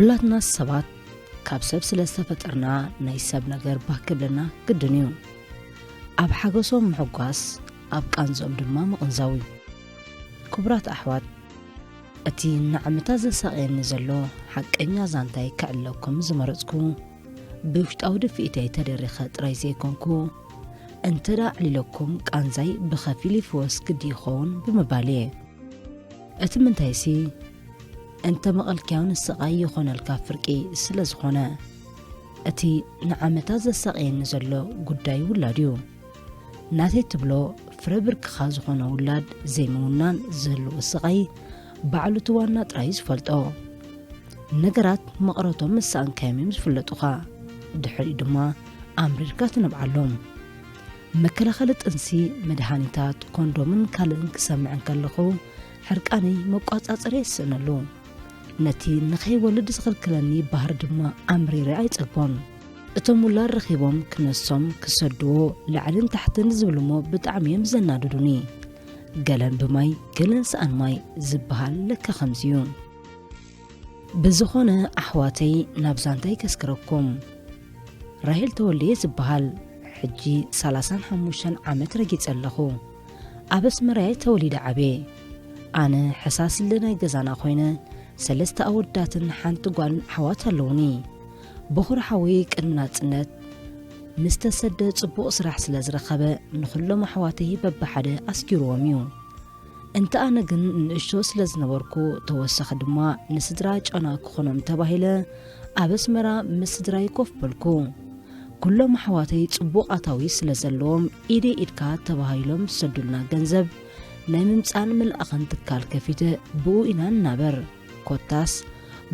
ኩላትና ሰባት ካብ ሰብ ስለ ዝተፈጠርና ናይ ሰብ ነገር ባህ ክብለና ግድን እዩ። ኣብ ሓገሶም ምሕጓስ፣ ኣብ ቃንዝኦም ድማ ምቕንዛው እዩ። ክቡራት ኣሕዋት፣ እቲ ንዓመታት ዘሳቕየኒ ዘሎ ሓቀኛ ዛንታይ ከዕልለኩም ዝመረጽኩ፣ ብውሽጣዊ ድፍኢተይ ተደሪኸ ጥራይ ዘይኮንኩ፣ እንተ ደኣ ኣዕሊለኩም ቃንዛይ ብኸፊል ይፍወስ ግዲ ይኸውን ብምባል እየ። እቲ ምንታይሲ፣ እንተ መቐልክያውን ስቓይ ይኾነልካ ፍርቂ ስለ ዝኾነ፣ እቲ ንዓመታት ዘሳቕየኒ ዘሎ ጉዳይ ውላድ እዩ። ናተይ ትብሎ ፍረ ብርክኻ ዝኾነ ውላድ ዘይምውናን ዝህልዎ ስቓይ ባዕሉ እቲ ዋና ጥራይ ዝፈልጦ። ነገራት መቐረቶም ምስ ሰኣንካዮም እዮም ዝፍለጡኻ። ድሕሪኡ ድማ ኣምሪርካ ትነብዓሎም። መከላኸሊ ጥንሲ፣ መድሃኒታት፣ ኮንዶምን ካልእን ክሰምዕ እንከለኹ፣ ሕርቃነይ መቋጻጸሪ የስእነሉ። ነቲ ንኸይወልድ ዝኽልክለኒ ባህሪ ድማ ኣምሪረ ኣይጸግቦን። እቶም ውላድ ረኺቦም ክነሶም ክሰድዎ ላዕልን ታሕትን ዝብልሞ ብጣዕሚ እዮም ዘናድዱኒ። ገለን ብማይ ገለን ሰኣን ማይ ዝበሃል ለካ ከምዚ እዩ። ብዝኾነ ኣሕዋተይ፣ ናብ ዛንታይ ከስክረኩም። ራሄል ተወልደ እየ ዝበሃል። ሕጂ ሰላሳን ሓሙሽተን ዓመት ረጊጸ ኣለኹ። ኣብ ኣስመራ እየ ተወሊደ ዓብየ። ኣነ ሕሳስ ኢለ ናይ ገዛና ኮይነ፣ ሰለስተ ኣወዳትን ሓንቲ ጓልን ኣሕዋት ኣለዉኒ። በኹሪ ሓወይ ቅድሚ ናጽነት ምስ ተሰደ ጽቡቕ ስራሕ ስለ ዝረኸበ፣ ንኹሎም ኣሕዋተይ በብሓደ ኣስጊርዎም እዩ። እንተ ኣነ ግን ንእሽቶ ስለ ዝነበርኩ፣ ተወሳኺ ድማ ንስድራ ጨና ክኾኖም ተባሂለ ኣብ ኣስመራ ምስ ስድራይ ኮፍ በልኩ። ኩሎም ኣሕዋተይ ጽቡቕ ኣታዊ ስለ ዘለዎም፣ ኢደይ ኢድካ ተባሂሎም ዝሰዱልና ገንዘብ ናይ ምምጻእን ምልኣኽን ትካል ከፊተ ብኡ ኢና ንናበር። ኮታስ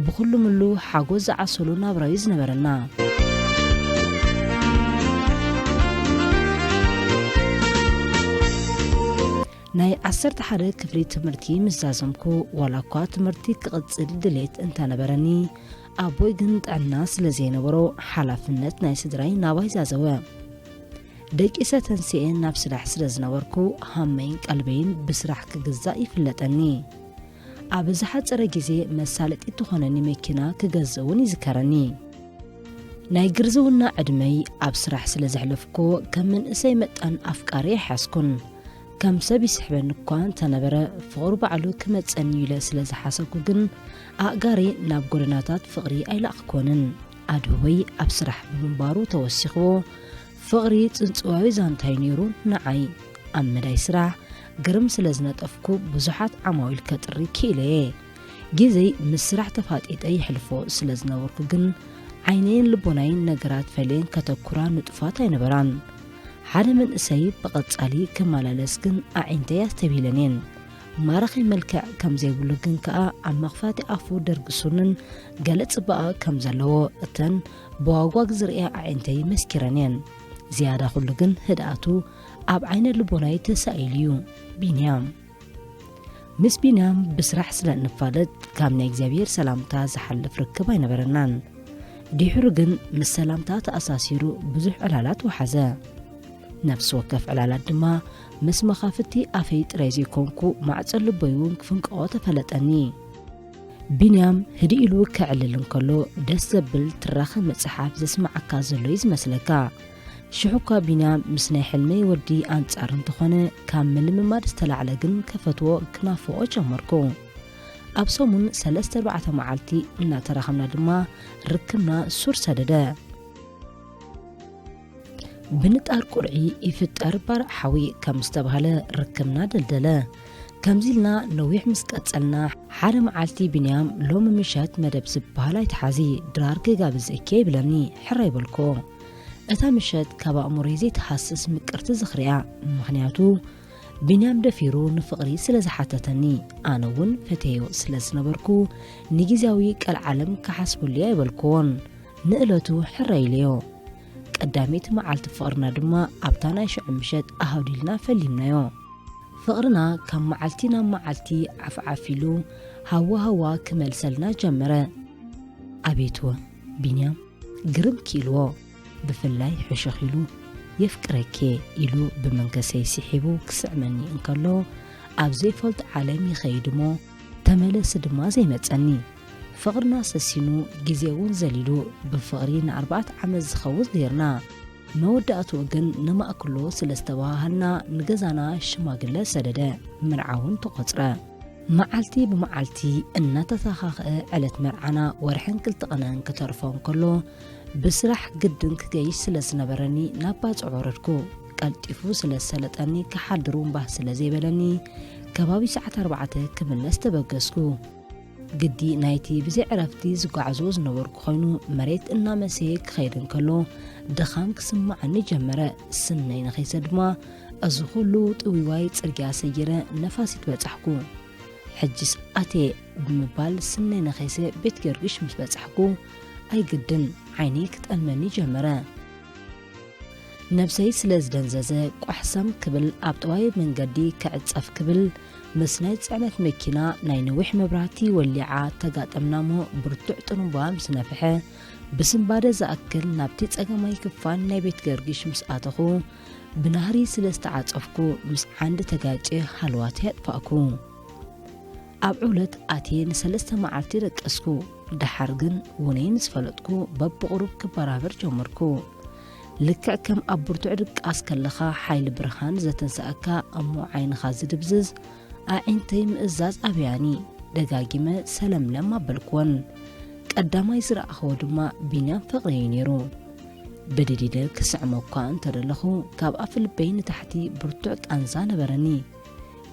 ብኹሉ ምሉ ሓጎስ ዝዓሰሎ ናብራ እዩ ዝነበረና። ናይ ዓሰርተ ሓደ ክፍሊ ትምህርቲ ምስ ዛዘምኩ፣ ዋላ እኳ ትምህርቲ ክቕጽል ድሌት እንተነበረኒ፣ ኣቦይ ግን ጥዕና ስለ ዘይነበሮ፣ ሓላፍነት ናይ ስድራይ ናባይ ዛዘወ። ደቂሰ ተንሲኤ ናብ ስራሕ ስለ ዝነበርኩ፣ ሃመይን ቀልበይን ብስራሕ ክግዛእ ይፍለጠኒ። ኣብ ዝሓጸረ ግዜ መሳለጢት ትኾነኒ መኪና ክገዝእ እውን ይዝከረኒ። ናይ ግርዝውና ዕድመይ ኣብ ስራሕ ስለ ዘሕለፍኩ፣ ከም መንእሰይ መጠን ኣፍቃሪ ኣይሓዝኩን። ከም ሰብ ይስሕበኒ እኳ እንተነበረ፣ ፍቕሩ ባዕሉ ክመጸኒ ኢለ ስለ ዝሓሰብኩ ግን፣ ኣእጋረይ ናብ ጎደናታት ፍቕሪ ኣይለኣኽኮንን። ኣድህቦይ ኣብ ስራሕ ብምንባሩ ተወሲኽዎ፣ ፍቕሪ ጽንጽዋዊ ዛንታይ ነይሩ ንዓይ። ኣብ መዳይ ስራሕ ግርም ስለ ዝነጠፍኩ፣ ብዙሓት ዓማዊል ከጥሪ ክኢለ እየ። ግዜይ ምስ ስራሕ ተፋጢጠ የሕልፎ ስለ ዝነበርኩ ግን፣ ዓይነይን ልቦናይን ነገራት ፈልየን ከተኩራ ንጡፋት ኣይነበራን። ሓደ መንእሰይ ብቐጻሊ ክመላለስ ግን ኣዒንተይ ኣስተብሂለን እየን። ማራኺ መልክዕ ከም ዘይብሉ ግን ከኣ ኣብ መኽፋቲ ኣፉ ደርጊ ሱንን ገለ ጽባቐ ከም ዘለዎ እተን ብዋጓግ ዝርእያ ኣዒንተይ መስኪረን እየን። ዝያዳ ኩሉ ግን ህድኣቱ ኣብ ዓይነ ልቦናይ ተሳኢሉ እዩ። ቢንያም። ምስ ቢንያም ብስራሕ ስለ እንፋለጥ፣ ካብ ናይ እግዚኣብሔር ሰላምታ ዝሓልፍ ርክብ ኣይነበረናን። ድሒሩ ግን ምስ ሰላምታ ተኣሳሲሩ ብዙሕ ዕላላት ወሓዘ። ነፍሲ ወከፍ ዕላላት ድማ ምስ መኻፍቲ ኣፈይ ጥራይ ዘይኮንኩ፣ ማዕጾ ልበይ እውን ክፍንቀቖ ተፈለጠኒ። ቢንያም ህድእ ኢሉ ከዕልል እንከሎ፣ ደስ ዘብል ትራኸ መጽሓፍ ዘስምዓካ ዘሎ እዩ ዝመስለካ። ሽሕ እኳ ቢንያም ምስ ናይ ሕልመይ ወዲ ኣንጻር እንተኾነ፣ ካብ ምልምማድ ዝተላዕለ ግን ከፈትዎ ክናፍቖ ጀመርኩ። ኣብ ሰሙን ሰለስተ ኣርባዕተ መዓልቲ እናተራኸብና ድማ ርክብና ሱር ሰደደ። ብንጣር ቁርዒ ይፍጠር ባርዕ ሓዊ ከም ዝተባህለ ርክብና ደልደለ። ከምዚ ኢልና ነዊሕ ምስ ቀጸልና፣ ሓደ መዓልቲ ቢንያም፣ "ሎሚ ምሸት መደብ ዝበሃል ኣይትሓዚ፣ ድራር ክጋብዘኪ" ይብለኒ። ሕራይ በልኩ። እታ ምሸት ካብ ኣእምሮይ ዘይትሃስስ ምቅርቲ ዝኽሪ እያ። ምኽንያቱ፣ ቢንያም ደፊሩ ንፍቕሪ ስለ ዝሓተተኒ፣ ኣነ እውን ፈትየዮ ስለ ዝነበርኩ፣ ንግዝያዊ ቀልዓለም ክሓስበሉ ኣይበልኩዎን። ንእለቱ ሕራይ ኢለዮ። ቀዳመይቲ መዓልቲ ፍቕርና ድማ ኣብታ ናይ ሽዑ ምሸት ኣሃዱልና ፈሊምናዮ። ፍቕርና ካብ መዓልቲ ናብ መዓልቲ ዓፍዓፍ ኢሉ ሃዋ ሃዋ ክመልሰልና ጀመረ። ኣቤትዎ ቢንያም ግርም ክኢልዎ፣ ብፍላይ ሕሹኽ ኢሉ "የፍቅረኪ" ኢሉ ብመንከሰይ ስሒቡ ክስዕመኒ እንከሎ፣ ኣብ ዘይፈልጦ ዓለም ይኸይድ እሞ ተመለሲ ድማ ዘይመጸኒ። ፍቕርና ሰሲኑ፣ ግዜ እውን ዘሊሉ፣ ብፍቕሪ ንኣርባዕተ ዓመት ዝኸውን ኔርና። መወዳእትኡ ግን ንማእክሎ ስለ ዝተበሃሃልና ንገዛና ሽማግለ ሰደደ። መርዓ እውን ተቖጽረ። መዓልቲ ብመዓልቲ እናተተኻኽአ ዕለት መርዓና ወርሕን ክልተ ቀነን ክተርፎ እንከሎ፣ ብስራሕ ግድን ክገይሽ ስለ ዝነበረኒ ናብ ባጽዕ ወረድኩ። ቀልጢፉ ስለ ዝሰለጠኒ ክሓድር እውን ባህ ስለ ዘይበለኒ፣ ከባቢ ሰዓት ኣርባዕተ ክምለስ ተበገስኩ። ግዲ ናይቲ ብዘይ ዕረፍቲ ዝጓዓዞ ዝነበርኩ ኮይኑ፣ መሬት እናመሰየ ክኸይድ እንከሎ ድኻም ክስምዓኒ ጀመረ። ስነይ ነኺሰ ድማ እዚ ኩሉ ጥውይዋይ ጽርግያ ሰጊረ ነፋሲት በጻሕኩ። ሕጅስ ኣትየ ብምባል ስነይ ነኺሰ ቤት ጊዮርጊስ ምስ በጻሕኩ፣ ኣይግድን ዓይነይ ክጠልመኒ ጀመረ። ነብሰይ ስለ ዝደንዘዘ፣ ቋሕሰም ክብል ኣብ ጠዋይ መንገዲ ክዕጸፍ ክብል፣ ምስ ናይ ጽዕነት መኪና ናይ ነዊሕ መብራህቲ ወሊዓ ተጋጠምና እሞ፣ ብርቱዕ ጥሩምባ ምስ ነፍሐ፣ ብስንባደ ዝኣክል ናብቲ ጸጋማይ ክፋል ናይ ቤት ጊዮርጊስ ምስ ኣተኹ፣ ብናህሪ ስለ ዝተዓጸፍኩ፣ ምስ ዓንዲ ተጋጭየ ሃለዋተይ ኣጥፋእኩ። ኣብ ዕውለት ኣትየ ንሰለስተ መዓልቲ ደቀስኩ። ደሓር ግን ውነይ ምስ ፈለጥኩ፣ በብቑሩብ ክበራበር ጀመርኩ። ልክዕ ከም ኣብ ብርቱዕ ድቃስ ከለኻ ሓይሊ ብርሃን ዘተንስኣካ እሞ ዓይንኻ ዝድብዝዝ ኣዒንተይ ምእዛዝ ኣብያኒ። ደጋጊመ ሰለምለም ኣበልክወን። ቀዳማይ ዝረኣኽዎ ድማ ቢንያም ፍቕረይ እዩ ነይሩ። ብድዲደ ክስዕሞ እኳ እንተደለኹ፣ ካብ ኣፍልበይ ንታሕቲ ብርቱዕ ቃንዛ ነበረኒ።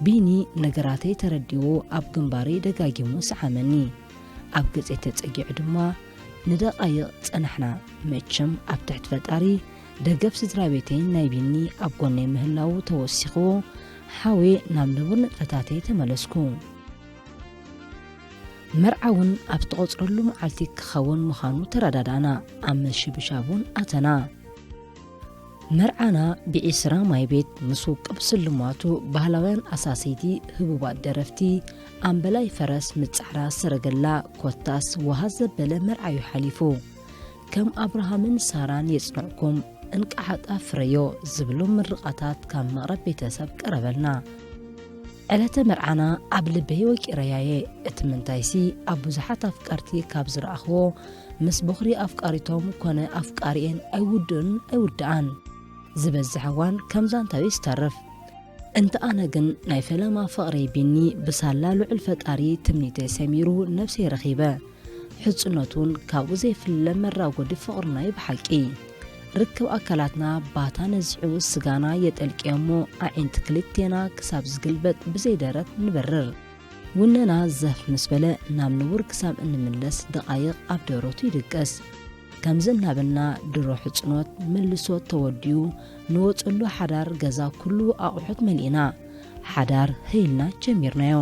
ቢኒ ነገራተይ ተረዲኡ ኣብ ግንባረይ ደጋጊሙ ሰዓመኒ። ኣብ ገጸይ ተጸጊዑ ድማ ንደቓይቕ ጸናሕና። መቸም ኣብ ትሕቲ ፈጣሪ ደገፍ ስድራ ቤተይን ናይ ቢኒ ኣብ ጎነይ ምህላዉ ተወሲኽዎ፣ ሓውየ ናብ ንቡር ንጥፈታተይ ተመለስኩ። መርዓ እውን ኣብ ትቖጽረሉ መዓልቲ ክኸውን ምዃኑ ተረዳዳእና። ኣብ ምሽብሻብ እውን ኣተና። መርዓና ብዒስራ ማይ ቤት ምስ ውቅብ ስልማቱ፣ ባህላውያን ኣሳሰይቲ፣ ህቡባት ደረፍቲ፣ ኣምበላይ ፈረስ ምስ ጻዕዳ ሰረገላ፣ ኮታስ ወሃ ዘበለ መርዓዩ ሓሊፉ። ከም ኣብርሃምን ሳራን የጽንዕኩም፣ እንቃሓጣ ፍረዮ ዝብሉ ምርቓታት ካብ መቕረብ ቤተሰብ ቀረበልና። ዕለተ መርዓና ኣብ ልበይ ወቂረያየ። እቲ ምንታይሲ ኣብ ብዙሓት ኣፍቀርቲ ካብ ዝረኣኽዎ፣ ምስ ቦኽሪ ኣፍቃሪቶም ኮነ ኣፍቃሪኤን ኣይውድኡን ኣይውድኣን። ዝበዝሕ እዋን ከም ዛንታዊ ዝተርፍ። እንተ ኣነ ግን ናይ ፈለማ ፍቕረይ ቢኒ ብሳላ ልዑል ፈጣሪ ትምኒተይ ሰሚሩ ነብሰይ ረኺበ። ሕጽኖት እውን ካብኡ ዘይፍለ መራጎዲ ፍቕርና እዩ ብሓቂ። ርክብ ኣካላትና ባታ ነዚዑ ስጋና የጠልቅዮ እሞ ኣዒንቲ ክልቴና ክሳብ ዝግልበጥ ብዘይ ደረት ንበርር። ውነና ዘፍ ምስ በለ ናብ ንቡር ክሳብ እንምለስ ደቓይቕ ኣብ ደረቱ ይድቅስ። ከምዚ እናበልና ድሮ ሕጽኖት መልሶ ተወዲኡ ንወጸሉ ሓዳር ገዛ ኩሉ ኣቑሑት መሊእና ሓዳር ህይልና ጀሚርናዮ።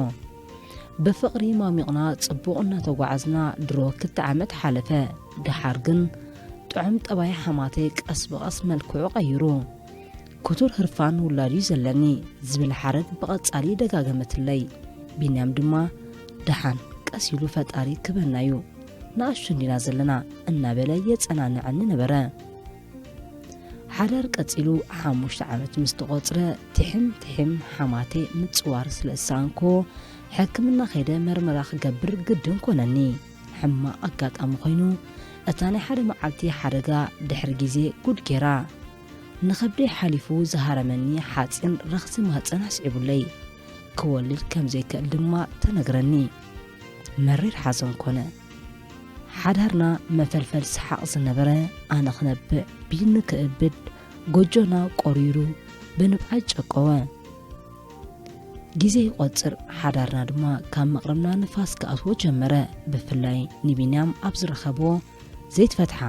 ብፍቕሪ ማሚቕና ጽቡቕ እናተጓዓዝና ድሮ ክልተ ዓመት ሓለፈ። ደሓር ግን ጥዑም ጠባይ ሓማተይ ቀስ ብቐስ መልክዑ ቀይሩ። ክቱር ህርፋን ውላድ እዩ ዘለኒ ዝብል ሓረግ ብቐጻሊ ደጋገመትለይ። ቢንያም ድማ ደሓን ቀስ ኢሉ ፈጣሪ ክበና እዩ፣ ንኣሽቱ እንዲና ዘለና እናበለ የጸናንዐኒ ነበረ። ሓዳር ቀጺሉ ሓሙሽተ ዓመት ምስ ተቖጽረ፣ ትሕም ትሕም ሓማቴ ምጽዋር ስለ ዝሰኣንክዎ፣ ሕክምና ከይደ መርመራ ክገብር ግድን ኮነኒ። ሕማቕ ኣጋጣሚ ኮይኑ፣ እታ ናይ ሓደ መዓልቲ ሓደጋ ድሕሪ ግዜ ጉድ ጌራ። ንኸብደይ ሓሊፉ ዝሃረመኒ ሓጺን ረኽሲ ማህጸን ኣስዒቡለይ። ክወልድ ከም ዘይክእል ድማ ተነግረኒ። መሪር ሓዘን ኮነ። ሓዳርና መፈልፈል ሰሓቕ ዝነበረ፣ ኣነ ክነብዕ፣ ቢኒ ክእብድ፣ ጎጆና ቆሪሩ ብንብዓት ጨቀወ። ግዜ ይቖጽር፣ ሓዳርና ድማ ካብ መቕረብና ንፋስ ክኣትዎ ጀመረ። ብፍላይ ንቢንያም ኣብ ዝረኸብዎ ዘይትፈትሓ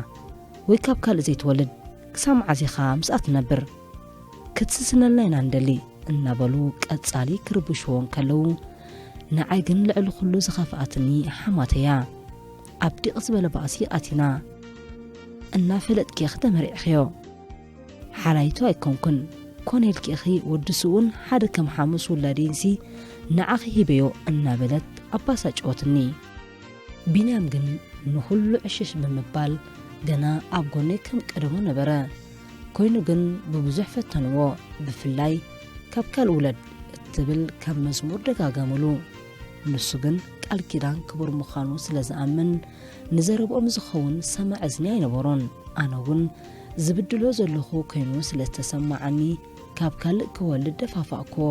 ወይ ካብ ካልእ ዘይትወልድ ክሳብ መዓዝ ኢኻ ምስኣ ትነብር? ክትስስነልና ኢና ንደሊ እናበሉ ቀጻሊ ክርብሽዎ እንከለዉ፣ ንዓይ ግን ልዕሊ ኩሉ ዝኸፍኣትኒ ሓማተያ። ኣብ ዲቕ ዝበለ ባእሲ ኣቲና። እናፈለጥኪ ኢኺ ተመሪዕኽዮ። ሓላይቱ ኣይኮንኩን። ኮነ ኢልኪ ኢኺ ወዲ ስውን ሓደ ከም ሓሙስ ውላደይንሲ ንዓኺ ሂበዮ እናበለት ኣባሳጨወትኒ። ቢንያም ግን ንኹሉ ዕሽሽ ብምባል ገና ኣብ ጎነይ ከም ቀደሙ ነበረ። ኮይኑ ግን ብብዙሕ ፈተንዎ፣ ብፍላይ ካብ ካልእ ውለድ እትብል ከም መዝሙር ደጋገምሉ። ንሱ ግን ቃል ኪዳን ክቡር ምዃኑ ስለ ዝኣምን፣ ንዘረብኦም ዝኸውን ሰማዕ እዝኒ ኣይነበሮን። ኣነ እውን ዝብድሎ ዘለኹ ኮይኑ ስለ ዝተሰማዓኒ፣ ካብ ካልእ ክወልድ ደፋፋእክዎ።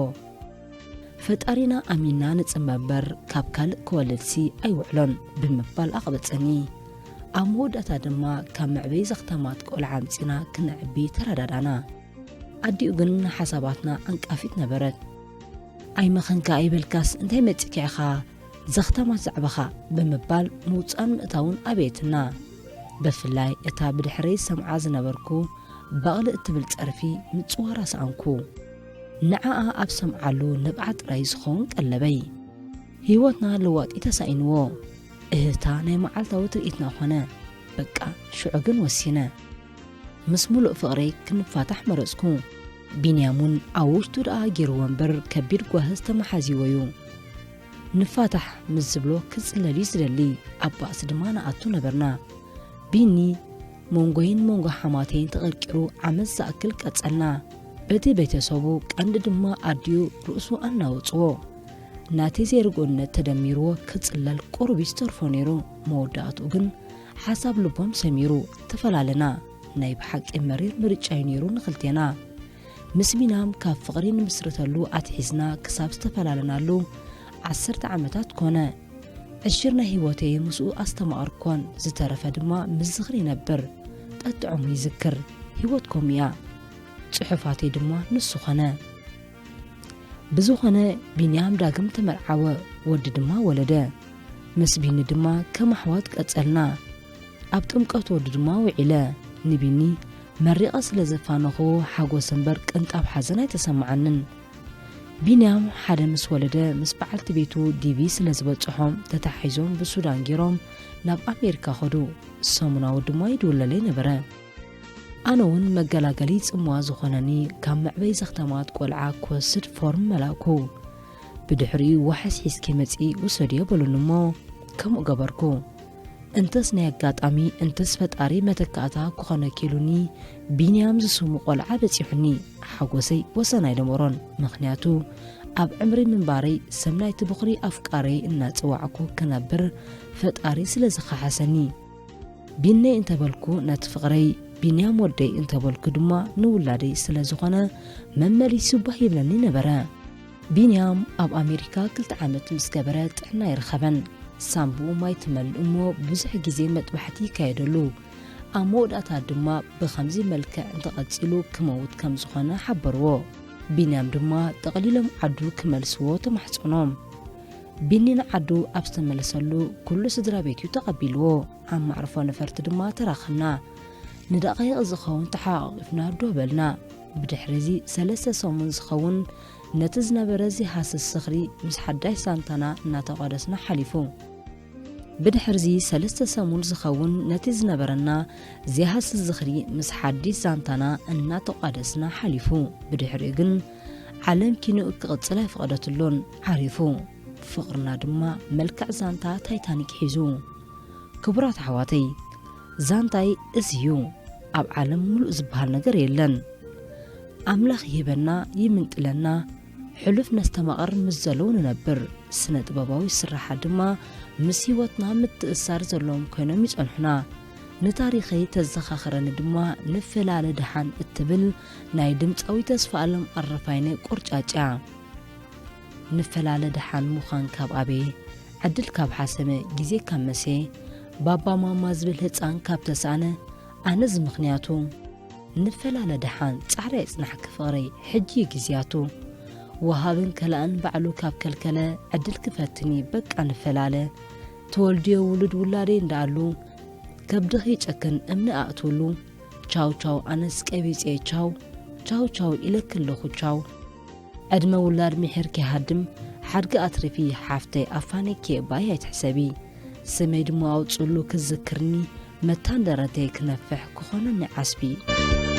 "ፈጣሪና ኣሚንና ንጽመ እምበር፣ ካብ ካልእ ክወልድሲ ኣይውዕሎን" ብምባል ኣቕበጸኒ። ኣብ መወዳእታ ድማ ካብ መዕበዪ ዘኽታማት ቆልዓ ኣምጺና ክነዕቢ ተረዳዳና። ኣዲኡ ግን ንሓሳባትና ዓንቃፊት ነበረት። "ኣይመኸንካ ኣይበልካስ እንታይ መጺእካ ኢኻ ዘኽታማት ዛዕባኻ?" ብምባል ምውጻእን ምእታውን ኣበየትና። ብፍላይ እታ ብድሕረይ ዝሰምዓ ዝነበርኩ በቕሊ እትብል ጸርፊ ምጽዋራ ሰኣንኩ። ንዓኣ ኣብ ሰምዓሉ ንብዓት ጥራይ ዝኸውን ቀለበይ። ህይወትና ለዋጢ ተሳኢንዎ። እህታ ናይ መዓልታዊ ትርኢትና ኾነ። በቃ ሽዑ ግን ወሲነ። ምስ ሙሉእ ፍቕረይ ክንፋታሕ መረጽኩ። ቢንያም እውን ኣብ ውሽጡ ደኣ ገይርዎ እምበር ከቢድ ጓህዝ ተመሓዚዎ እዩ። ንፋታሕ ምስ ዝብሎ ክጽለል እዩ ዝደሊ። ኣብ ባእሲ ድማ ንኣቱ ነበርና። ቢኒ መንጎይን መንጎ ሓማተይን ተቐርቂሩ ዓመት ዝኣክል ቀጸልና። በቲ ቤተሰቡ ቀንዲ ድማ ኣዲኡ ርእሱ ኣናወጽዎ። ናተይ ዘይርግኡነት ተደሚርዎ ክጽለል ቁሩብ ይዝተርፎ ነይሩ። መወዳእትኡ ግን ሓሳብ ልቦም ሰሚሩ ተፈላለና። ናይ ብሓቂ መሪር ምርጫ እዩ ነይሩ ንኽልቴና። ምስ ቢንያም ካብ ፍቕሪ ንምስርተሉ ኣትሒዝና ክሳብ ዝተፈላለናሉ ዓሰርተ ዓመታት ኮነ። ዕሽር ናይ ህይወተይ ምስኡ ኣስተማቐርኮን፣ ዝተረፈ ድማ ምስ ዝኽሪ ይነብር። ጠጥዑሙ ይዝክር። ህይወት ከምኡ እያ። ጽሑፋተይ ድማ ንሱ ኾነ። ብዝኾነ ቢንያም ዳግም ተመርዓወ፣ ወዲ ድማ ወለደ። ምስ ቢኒ ድማ ከም ኣሕዋት ቀጸልና። ኣብ ጥምቀት ወዲ ድማ ውዒለ። ንቢኒ መሪቐ ስለ ዘፋነኹዎ ሓጎስ እምበር ቅንጣብ ሓዘን ኣይተሰምዓንን። ቢንያም ሓደ ምስ ወለደ፣ ምስ በዓልቲ ቤቱ ዲቪ ስለ ዝበጽሖም፣ ተታሒዞም ብሱዳን ገይሮም ናብ ኣሜሪካ ኸዱ። ሰሙናዊ ድማ ይድውለለይ ነበረ። ኣነ እውን መገላገሊ ጽምዋ ዝኾነኒ ካብ መዕበይ ዘኽታማት ቆልዓ ክወስድ ፎርም መላእኩ። ብድሕሪኡ ዋሕስ ሒዝኪ መጺ ውሰድዮ በሉኒ እሞ ከምኡ ገበርኩ። እንተስ ናይ ኣጋጣሚ እንተስ ፈጣሪ መተካእታ ክኾነ ኪሉኒ ቢንያም ዝስሙ ቆልዓ በጺሑኒ። ሓጎሰይ ወሰን ኣይነበሮን። ምኽንያቱ ኣብ ዕምሪ ምንባረይ ስም ናይቲ ብኹሪ ኣፍቃረይ እናጸዋዕኩ ክነብር ፈጣሪ ስለ ዝኸሓሰኒ። ቢነይ እንተበልኩ ነቲ ፍቕረይ፣ ቢንያም ወደይ እንተበልኩ ድማ ንውላደይ ስለ ዝኾነ መመሊሱ ባህ ይብለኒ ነበረ። ቢንያም ኣብ ኣሜሪካ ክልተ ዓመት ምስ ገበረ ጥዕና ኣይረኸበን። ሳንቡኡ ማይ ትመልእ እሞ ብዙሕ ግዜ መጥባሕቲ ይካየደሉ። ኣብ መወዳእታ ድማ ብኸምዚ መልክዕ እንተቐጺሉ ክመውት ከም ዝኾነ ሓበርዎ። ቢንያም ድማ ጠቕሊሎም ዓዱ ክመልስዎ ተማሕጸኖም። ቢኒ ንዓዱ ኣብ ዝተመለሰሉ ኩሉ ስድራ ቤት እዩ ተቐቢልዎ። ኣብ መዕርፎ ነፈርቲ ድማ ተራኸብና። ንደቓይቕ ዝኸውን ተሓቋቒፍና ዶ በልና። ብድሕሪዚ ሰለስተ ሰሙን ዝኸውን ነቲ ዝነበረ ዘይሃስስ ዝኽሪ ምስ ሓዳሽ ዛንታና እናተቋደስና ሓሊፉ። ብድሕሪዚ ሰለስተ ሰሙን ዝኸውን ነቲ ዝነበረና ዘይሃስስ ዝኽሪ ምስ ሓዲስ ዛንታና እናተቋደስና ሓሊፉ። ብድሕሪኡ ግን ዓለም ኪንኡ ክቕጽል ኣይፈቐደትሉን። ዓሪፉ። ፍቕርና ድማ መልክዕ ዛንታ ታይታኒክ ሒዙ። ክቡራት ኣሕዋተይ፣ ዛንታይ እዚ እዩ። ኣብ ዓለም ሙሉእ ዝበሃል ነገር የለን። ኣምላኽ ይህበና ይምንጥለና፣ ሕሉፍ ነስተማቕር ምስ ዘለዉ ንነብር። ስነ ጥበባዊ ስርሓት ድማ ምስ ህይወትና ምትእስሳር ዘለዎም ኮይኖም ይጸንሑና። ንታሪኸይ ተዘኻኽረኒ ድማ ንፈላለ ደሓን እትብል ናይ ድምጻዊ ተስፋኣለም ኣረፋይነ ቆርጫጭ እያ። ንፈላለ ደሓን ምዃን ካብ ኣበየ፣ ዕድል ካብ ሓሰመ፣ ግዜ ካብ መሰየ፣ ባባ ማማ ዝብል ህጻን ካብ ተሳእነ፣ ኣነዚ ምኽንያቱ። ንፈላለ ደሓን፣ ጻዕሪ ኣይጽናሕኪ ፍቕረይ፣ ሕጂ እዩ ግዜያቱ። ወሃብን ከላእን ባዕሉ ካብ ከልከለ፣ ዕድል ክፈትኒ በቃ ንፈላለ። ተወልድዮ ውሉድ ውላደይ እንዳኣሉ፣ ከብድኺ ይጨክን እምኒ ኣእትውሉ። ቻው ቻው ኣነስ ቀቢጸ ቻው፣ ቻው ቻው ኢለኪ ኣለኹ ቻው። ዕድመ ውላድ ምሒርኪ ሃድም፣ ሓድጊ ኣትሪፊ ሓፍተይ ኣፋኒኪ ባይ ኣይትሕሰቢ። ስመይ ድማ ኣውጽሉ ክዝክርኒ፣ መታን ደረተይ ክነፍሕ ክኾነኒ ዓስቢ።